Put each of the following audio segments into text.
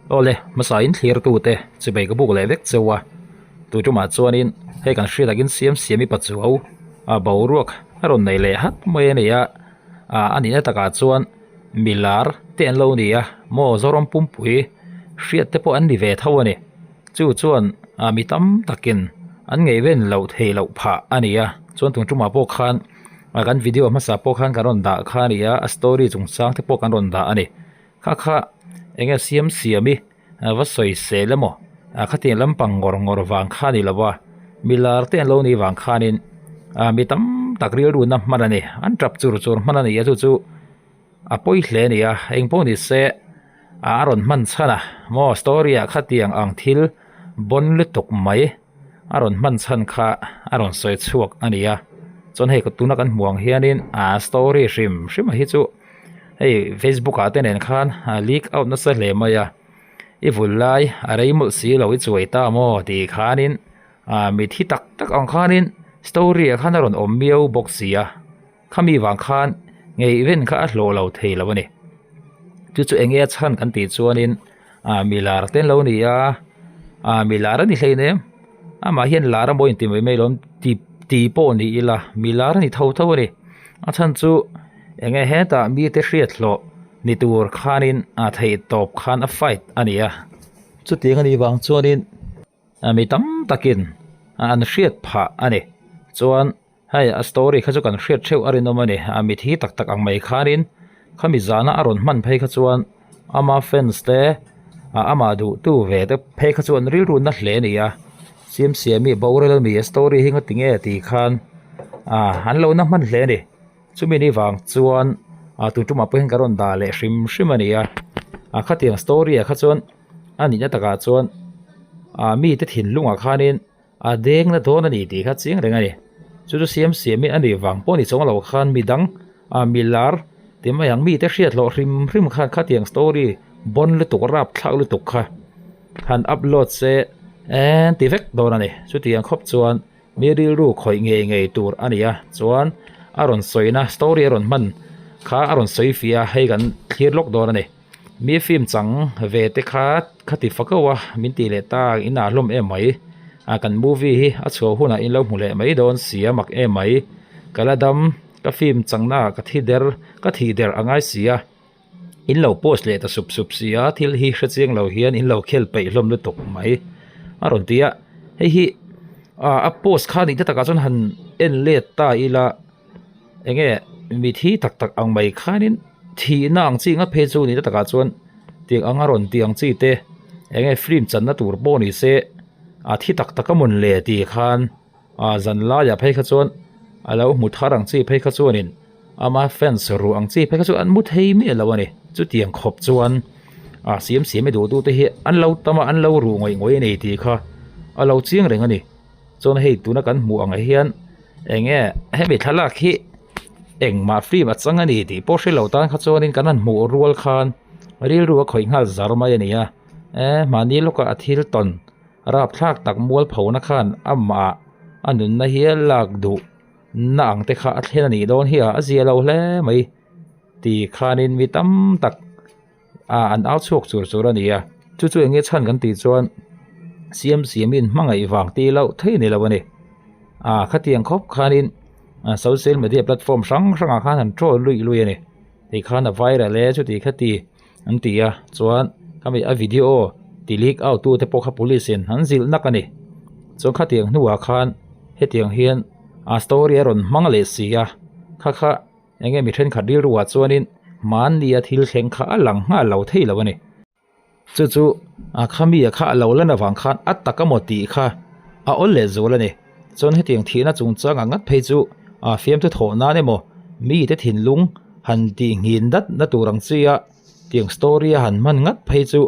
Awle, hmasa in thlir tute chibei ka buk leh vek cheu a, tu tumah chuanin hei kan hriat angin siam siam i pachuau a boruak a rawn nei leh hat mai a ni a, ah a nihna takah chuan milar te an lo ni a, maw Zoram pumpui hriat te pawh an ni ve tho a ni, chu chuan ah mi tam takin an ngaihven loh theih loh phah a ni a, chuan tun tumah pawh khan ah kan video hmasa pawh khan kan rawn dah kha a ni a, a story chungchang te pawh kan rawn dah a ni. Kha kha eng nge siam siam i va sawi sel emaw khatiang lampang ngawr ngawr vang kha a ni lo a, mi lar te an lo nih vang khanin ah mi tam tak rilru na hman a ni, an tap chur chur hman a ni a chu chu a pawi hle a ni a, eng pawh ni se a rawn hman chhan a maw story ah khatiang ang thil bawn lutuk mai a rawn hman chhan kha a rawn sawi chhuak a ni a, chuan hei tuna kan hmuh ang hianin a story hrim hrim a hi chu. Hei facebook ah te nen khan a leak out nasa hle mai a i vul lai a rei mawlh si lo i chuai ta maw tih khanin ah mi thi tak tak ang khanin story ah khan a rawn awm miau bawk si a khami vang khan ngeiven kha a hlawh lo thei lo a ni chu chu eng nge a chhan kan tih chuanin ah mi lar te an lo ni a ah mi lar a ni hleinem amah hian lar a maw inti mai mai lawm ti ti pawh ni ila mi lar a ni tho tho a ni a chhan chu eng nge hetah mite hriat hlawh ni tur khanin a theih tawp khan a fight a ni a chutiang a nih vang chuanin mi tam takin an hriat phah a ni chuan. Hei a story kha chu kan hriat theuh a rinawm a ni, a mit hi tak tak ang mai khanin khami zana a rawn hman phei kha chuan ama fans te ah amah duhtu ve te phei kha chuan rilru na hle a ni a, Siamsiami boral a ni a story hi ngati nge tih khan ah an lo na hman hle a ni, chumi ni vang chuan ah tun tumah pawh hian ka rawn dah leh hrim hrim a ni a, ah khatiang story ah kha chuan a nihna takah chuan ah mite thinlungah khanin. A deng na dawn a ni tih kha chiang reng a ni. Chu chu siam siam in a nih vang pawh ni chuang lo khan mi dang ah mi lar ti mai ang mite hriat hlawh hrim hrim khan khatiang story bawn lutuk rap thlak lutuk kha han upload se en ti vek dawn a ni. Chutiang khawp chuan mi rilru khawih ngei ngei tur a ni a chuan a rawn sawina story a rawn hman kha a rawn sawi fiah a hei kan thlir lawk dawn a ni. Mi film chang ve te kha khati fak ho a min tih leh ta in ah hlawm em mai a kan movie hi a chhuah hunah in lo hmu leh mai dawn si a mak em mai ka la dam ka film chang na ah ka thi der ka thih der a ngai si a in lo post leh ta sup sup si a thil hi hre chiang lo hian in lo khel peih hlawm lutuk mai a rawn ti a hei hi ah a post kha nih te takah chuan han en let ta ila. Enge mithi tak tak ang mai khanin thihna ang chi nghat phei chu ni na takah chuan tiang anga rawn tih ang chi te enge film channa tur pawh ni se a thi tak tak a mawn le tih khan ah zan laiah phei kha chuan a lo hmu thar ang chi phei kha chuanin ama fans ruh ang chi phei kha chu an mu thei miah lo a ni chutiang khawp chuan ah siam siam i duh tu te hi an lo tam a an lo ruh ngawih ngawih a ni tih kha a lo chiang reng a ni. Chuan hei tuna kan hmuh ang hian eng nge hemi thlalak hi engmah film a chang a ni tih pawh hre lo tan kha chuanin kan han hmuh rual khan rilru a khawih nghal zar mai a ni a eh mahni lawkah a thil tawn rapthlak tak mualphona khan amah a nunna hial lak duh na ang te kha a thlen a nih dawn hi a a zia lo hle mai tih khanin mi tam tak. ah an au chhuak chur chur a ni a chu chu eng nge chhan kan tih chuan siam siamin hmangaih vang tih loh thei ni lo a ni ah khatiang khawp khanin ah social media platform hrang hrangah khan an troll luih luih a ni tikhan a viral e chuti khati an ti a chuan khami a video ti leak out tu te pawh kha police in an zilh nak a ni chuan khatiang hnuah khan hetiang hian a story a rawn hmang leh si a kha kha. Eng nge mi thenkhat rilruah chuanin mahnia thil thleng kha a lang nghal lo thei lo a ni. Chu chu a khami a kha a lo lan avang khan a tak amaw tih kha a awl leh zual a ni. Chuan hetiang thihna chungchangah ngat phei chu a fiamthu thawh nan emaw mite thinlung han tih nghin dat na tur ang chi a tiang story a han hman ngat phei chu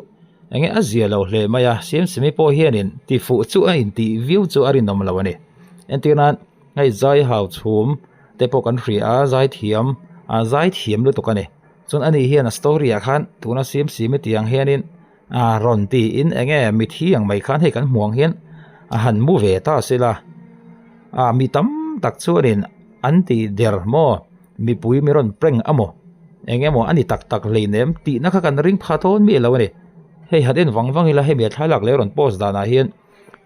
eng nge a zia lo hle mai a. Siamsimi pawh hianin tifuh chu a intih viau chu a rinawm lo a ni. Entir nan. Hei zai hau chhum te pawh kan hria a zai thiam ah zai thiam lutuk a ni chuan ani hian a story ah khan tuna siam siam hi tiang hianin ah rawn tiin eng nge mithi ang mai khan hei kan hmuh ang hian a han mu ve ta sela ah mi tam tak chuanin an tih der maw mipui mi rawn prank amaw eng emaw a ni tak tak hleinem tihna kha kan ring pha dawn miah lo a ni. Hei han en vang vang ila hemi a thlalak leh a rawn post danah hian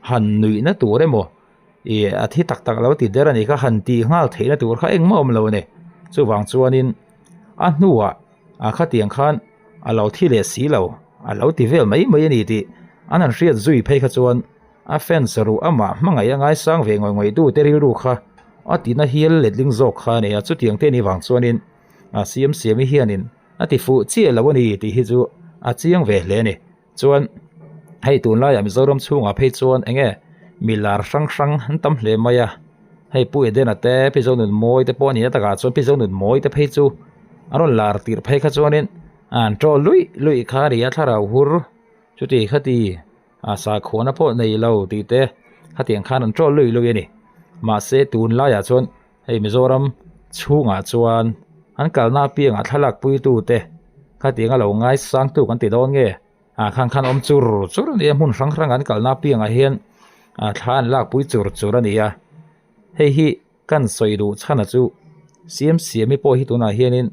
han nuihna tur emaw ih a thi tak tak lo ti der a nih kha han tih nghal theihna tur kha engmah a awm lo a ni. Chuvang chuanin a hnuah a khatiang khan a lo thi leh si lo a lo ti vel mai mai a ni tih an han hriat zui phei kha chuan a fans ruh amah hmangaih a ngaisang ve ngawih ngawih tu te rilru kha a tina hial letling zawk kha a ni a chutiang te anih vang chuanin a siam siami hianin a ti fuh chiah lo a ni tih hi chu a chiang ve hle a ni chuan hei tunlaiah Mizoram chhungah phei chuan eng nge mi lar hrang hrang an tam hle mai a hei Pu Edena te Pi Zonunmawii te pawh a ni a takah chuan Pi Zonunmawii te phei chu a rawn lar tirh phei kha chuanin an chaw luih luih kha a ni a thlarau hur chuti khati. A sakhuana pawh nei lo tih te khatiang khan an chawl lui lui a ni. Mahse tunlaiah chuan hei Mizoram chhungah chuan an kalna apiangah thlalak puitu te khatiang a lo ngaisangtu kan ti dawn nge ah khan khan awm chur chur a ni a hmun hrang hrang an kalna apiangah hian ah thla an lakpui chur chur a ni a hei hi kan sawi duh chhan a chu siam siami pawh hi tunah hianin.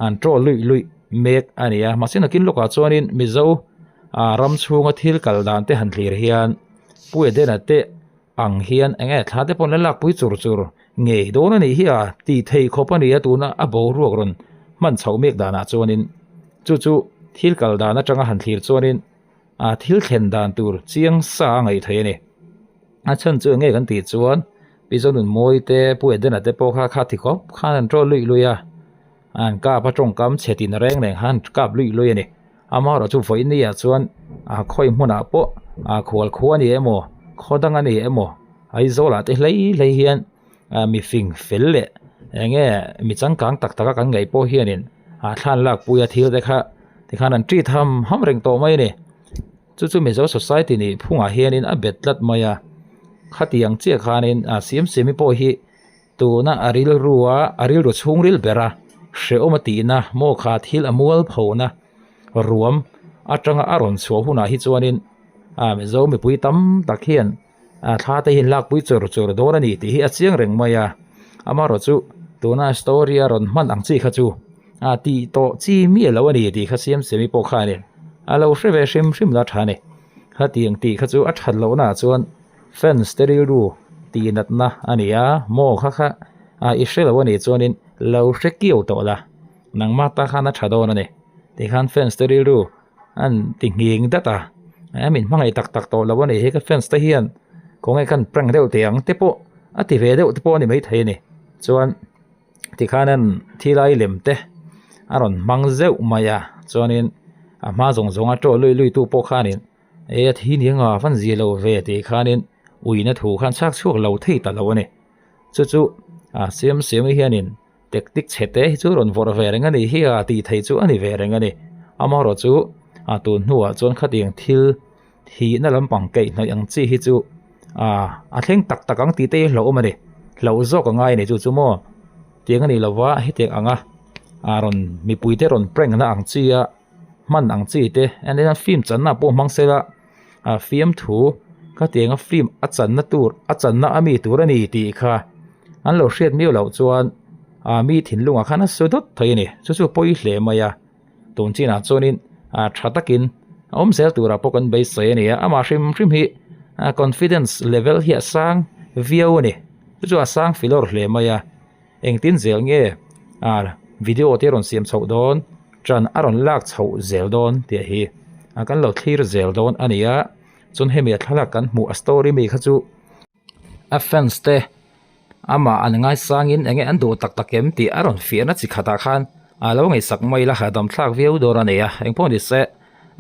An ṭaw luih luih mek a ni a, mahse nakin lawkah chuanin Mizo ah ram chhunga thil kal dan te han thlir hian Pu Edena te ang hian eng nge thla te pawh an la lakpui chur chur ngei dawn a nih hi a tih theih khawp a ni a tuna a boruak rawn hman chhoh mek danah chuanin chu chu thil kal dan atanga han thlir chuanin ah thil thlen dan tur chiang sa a ngaih theih a ni. A chhan chu eng nge kan tih chuan Pi Zonunmawii te Pu Edena te pawh kha kha ti khawp khan an ṭawl luih luih a, an kap a tawngkam chhe tin reng reng khan an kap luih luih a ni. Amaherawh chu vawiin ah chuan a khawi hmunah pawh a khual khua a ni emaw khaw dang a ni emaw Aizawl ah te hlei hlei hian mi fing fel leh eng nge mi changkang tak tak a kan ngaih pawh hianin a thlan lakpui a thil te kha tikhan an ṭit ham ham reng tawh mai a ni. Chu chu Mizo Society nih phungah hianin a bet tlat mai a, khatiang chiah khanin a siam siami pawh hi tuna a rilrua a rilru chhungril bera hrehawm a tihna maw kha thil a mual phona ruam atanga a rawn chhuah hunah hi chuanin a Mizo mipui tam tak hian a thla te hi an lakpui chur chur dawn a ni tih hi a chiang reng mai a, amaherawh chu tuna story a rawn hman ang chi kha chu a tih tawh chi miah lo a ni tih kha siam siami pawh khanin a lo hre ve hrim hrim la tha a ni khatiang tih kha chu a that lohna ah chuan fans te rilru tih natna a ni a maw kha kha a i hre lo a nih chuanin lo hre kiau tawh la nangmah ta khan a tha dawn a ni tikhan fans te rilru. An ti nghing dat a eh min hmangaih tak tak tawh lo a ni hi ka fans te hian khawnge khan prank deuh teh ang te pawh a ti ve deuh te pawh a ni maithei a ni chuan tikhan an thilai lem te a rawn hmang zeuh mai a chuanin a hma zawng zawng a chaw lui lui tu pawh khanin eh a thi nia nga van zia lo ve tih khanin uina thu khan chhak chhuak lo thei ta lo a ni chu chu a siam siam hianin. Tactic chhe te hi chu rawn vawrh ve reng a ni hi a tih theih chu a ni ve reng a ni. Amaherawh chu a tun hnuah chuan khatiang thil thihna lampang keih hnawih ang chi hi chu ah a thleng tak tak ang tih te hi hlauhawm a ni. Hlauh zawk a ngai a ni chu chu maw tiang a ni lova hetiang anga ah rawn mipui te rawn prank na ang chi a hman ang chi te entirnan film channa pawh hmang sela ah fiamthu khatianga film a channa tur a channa a mi tur a ni tih kha an lo hriat miau loh chuan ah mi thinlungah khan a su dawt thei a ni chu chu pawi hle mai a tun chinah chuanin ah tha takin a awm zel turah pawh kan beisei a ni a amah hrim hrim hi ah confidence level hi a sang viau a ni chu chu a sang filawr hle mai a. Engtin zel nge ah video te rawn siam chhoh dawn ṭan a rawn lak chhoh zel dawn tih hi a kan lo thlir zel dawn a ni a chuan hemi a thlalak kan hmuh a story mi kha chu a fans te amah an ngaisangin eng nge an duh tak tak em tih a rawn fiahna chi khatah khan a lo ngaihsak mai la hahdam thlak viau dawn a ni a engpawh ni se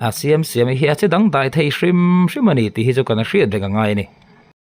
a siam siam hi a che dangdai thei hrim hrim a ni tih hi chu kan hriat reng a ngai a ni.